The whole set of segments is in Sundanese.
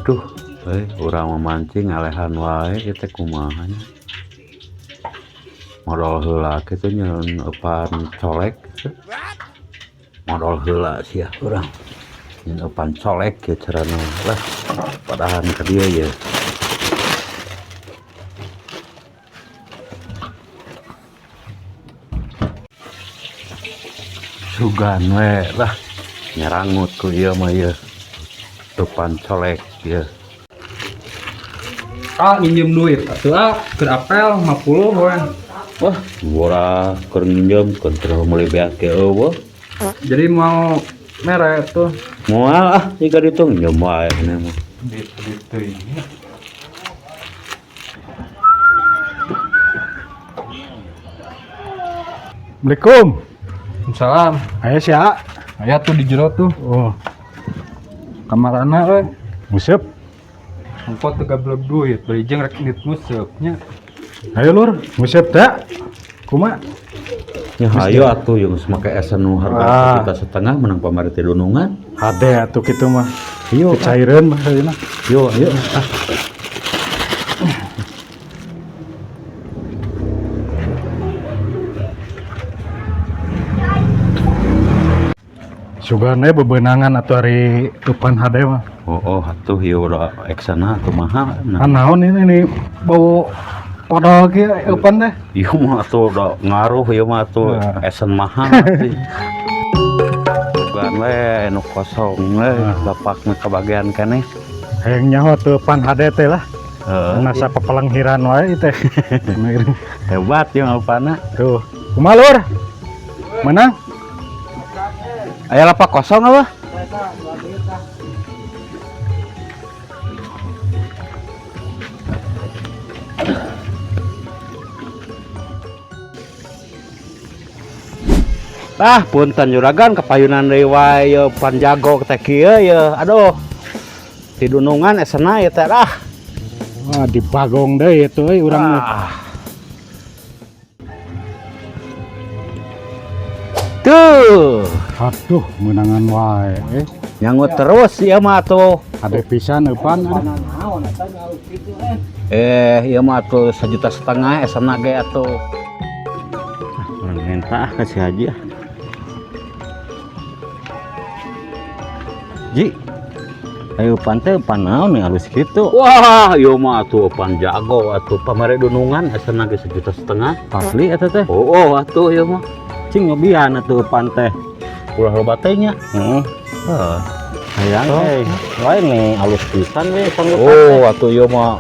Aduh, urang memancing ngalehan wae ieu teh kumaha nya. Modol heula kitu nyeun eupan colek kitu. Modol heula sia urang. Nyeun eupan colek kieu carana lah. Padahan ka dieu ye. Sugan we lah nyarangut ku ieu mah ieu. Eupan colek ieu. Ah, minjem duit atuh ah, keur apel 50 we. Wah, ora keur nginjem keur teu meuli beak ge eueuh. Jadi mau mere tuh. Moal ah jiga ditu nginjem wae ini mah. Duit duit teuing. Assalamualaikum. Salam. Ayo si A. Aya tuh di jero tuh. Oh, Kamarana we. nguseup. Engko teu gablek duit, bari jeung rek indit nguseup nya. Ayo lur, nguseup teh. Kuma? Ya hayo atuh jeung geus make esen nu harga Ah. 1,5 juta menang pamari teh dunungan. Hade atuh kitu mah. Yo, Kecaireun mah ayeuna. yo, ayo. Ah. Sugane bebenangan atuh ari eupan hade mah. Oh, atuh ieu udah eksana kumaha nah. Ah, naon ini bau podol kieu eupan teh. Ieu mah atuh udah ngaruh ieu mah atuh Nah. esen mahal atuh. Bukan we nu kosong we lapakna kabagian keneh. Hayang nyaho atuh eupan hade teh lah. Heeh. Nasa pepelenghiran wae teh. Hebat ieu apana. Tuh. Kumaha lur? Menang? Aya lapak kosong apa? Ah, punten juragan kepayunan deui wae ye panjago teh kieu ye. Aduh. Ti dunungan esena ieu teh ah. Wah, dibagong deui itu euy urang mah. Ah. Tuh, Aduh, menangan wae. Eh, nyangut terus ieu mah atuh. hade pisan eupan. Ieu mah atuh 1,5 juta esena ge atuh. Orang minta ah ke si Haji ah. Ji, ayo pantai panaon nih halus gitu. Wah, ieu mah atuh panjago atuh pamere dunungan esena ge 1,5 juta. Asli eta teh. Oh, atuh ieu mah. Cing ngobian atuh pantai. Ulah loba teh nya. Heeh. Heeh. Hayang eh. Lain nih halus pisan we sanggup. Oh, atuh ieu mah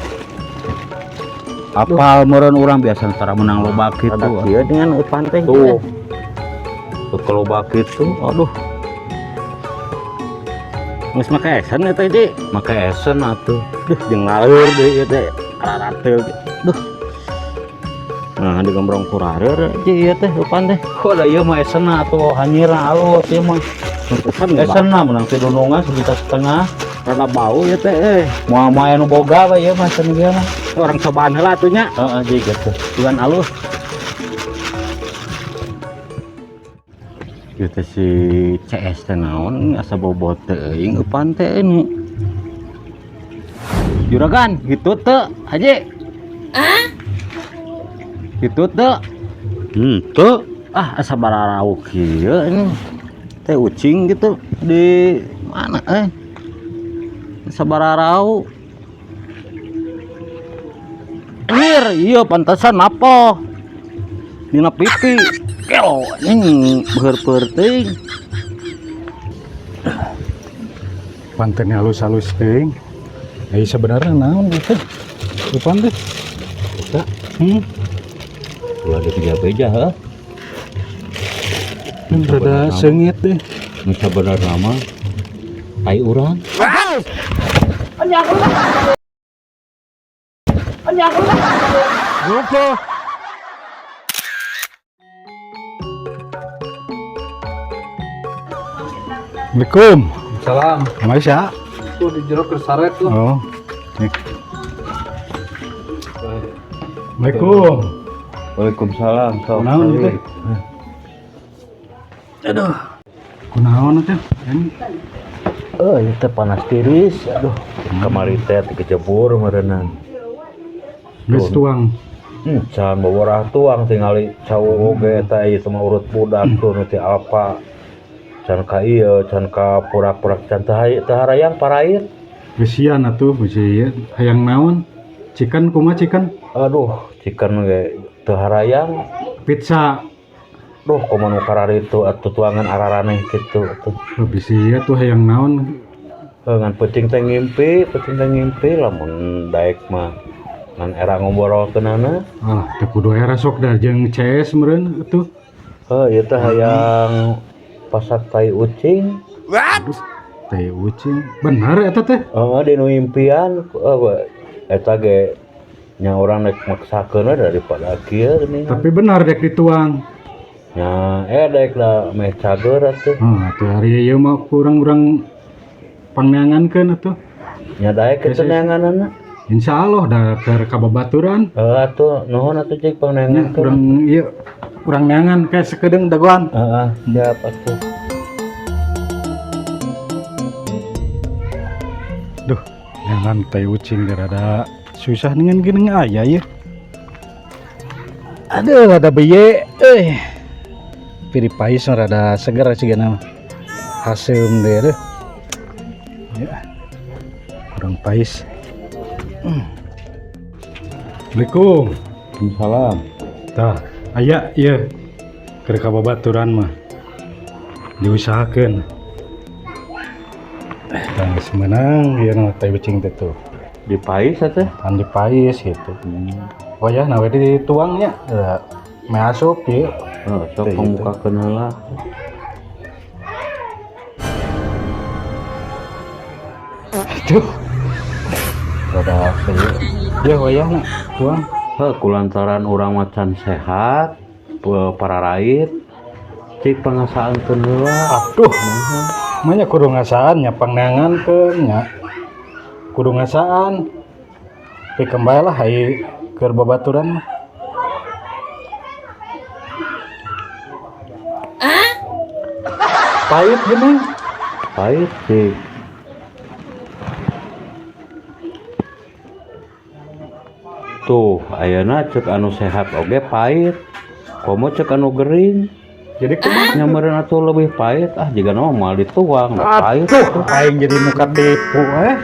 apal meureun urang biasa tara menang loba kitu. Ada kieu dengan eupan teh. Tuh. Tuh loba kitu. Aduh. Geus make esen eta Ji. Make esen atuh. Duh, jeung laleur deui ieu teh. Ararateul. Duh. Nah, digombrong ku rareur Ji ieu teh eupan teh. Kok da ieu mah esena atuh hanyirna alus ieu mah. Pantesan Esena menang ti dunungan 1,5 juta. rada bau ya teh eh. Moal mah anu boga we ieu mah cenah ieu mah. Orang cobaan heula atuh nya. Heeh, ji gitu. Bukan alus. Ieu teh si CS teh naon asa bobot teuing eupan teh ini. Juragan, gitu teu, Haji. Gitu teu. Henteu. Ah, asa bararau kieu ini. Teh ucing gitu di mana eh? Asa bararau. Anjir, iya pantesan apa? Dina pipi. Gelo, anjing beuheur-beuheur teuing. Pantennya halus-halus teuing. Eh sebenarnya naon gitu. Eupan teh. Eta ulah dibeja-beja heuh. Rada seungit deh. Nu sabenerna mah tai urang. Gopo. Assalamualaikum. Salam. Kumaha sia? Tuh di jero keur sare tuh. Oh. Nih. Assalamualaikum. Waalaikumsalam. Sok. Kunaon ieu teh? Aduh. Kunaon teh? Ini. Oh, ieu teh panas tiris. Aduh, kamari teh dikejebur meureunnan. Geus tuang. Can boborah tuang, tingali cau oge eta ieu mah urut budak tuh nu ti Alfa. Can ka ieu, can ka purak-purak, can teu harayang parait. Gesian atuh bisi ieu hayang naon? Chicken kumaha, chicken? Aduh, chicken ge teu harayang. Pizza. Duh, komo nu kararitu atuh tuangan araraneh kitu atuh. Oh, bisi ieu tuh hayang naon? Heuh, ngan peuting teh ngimpi, peuting teh ngimpi lamun daek mah ngan era ngobrolkeunana. Alah, teu kudu era, sok da jeung CS meureun atuh. Heuh, ieu teh hayang pasak tai ucing. Aduh, tai ucing. Bener eta teh? Oh, di nu impian eta ge nya urang rek maksakeun we daripada kieu geuning. Tapi benar dek dituang? Nya daek da meh cager atuh. Oh, atuh hari ieu mah kurang-kurang pangneangankeun atuh. Nya daek kitu neanganana. Insya Allah da keur kababaturan. Heuh atuh, nuhun atuh cik Nya pangneangankeun. Urang ieu urang neangan kayak sakedeung dagoan. Heeh, siap atuh. Duh, jangan tai ucing rada susah dengan gini aya ya. Aduh, rada beye euy. Piri pais mah rada seger sih mah. Haseum deh aduh. Ya. Kurang pais. Assalamualaikum. Salam. Tah, aya ieu keur kababaturan mah. Diusahakeun. Tah, geus meunang ieu mah tai ucing teh tuh. Di pais atuh. Pan dipais gitu. Oh ya, nah we dituangnya. Meh asup ieu. Heuh, sok Teh gitu. pangbukakeun heula. Aduh. Rada ieu. Ya wayahna tuang. Heuh, kulantaran urang macan sehat, pararait, cik pangasaankeun heula. Aduh, manya kudu ngasaan nya, pangneangankeun nya. Kudu ngasaan. Pikeun bae lah ai keur babaturan mah. Pahit geuning. Pahit sih. Tuh, ayeuna cek anu sehat oge pahit. Komo cek anu gering. Jadi kumaha? Nya meureun atuh leuwih pahit, ah jiga mah moal dituang, da pahit. Aduh, aing jadi muka tipu eh.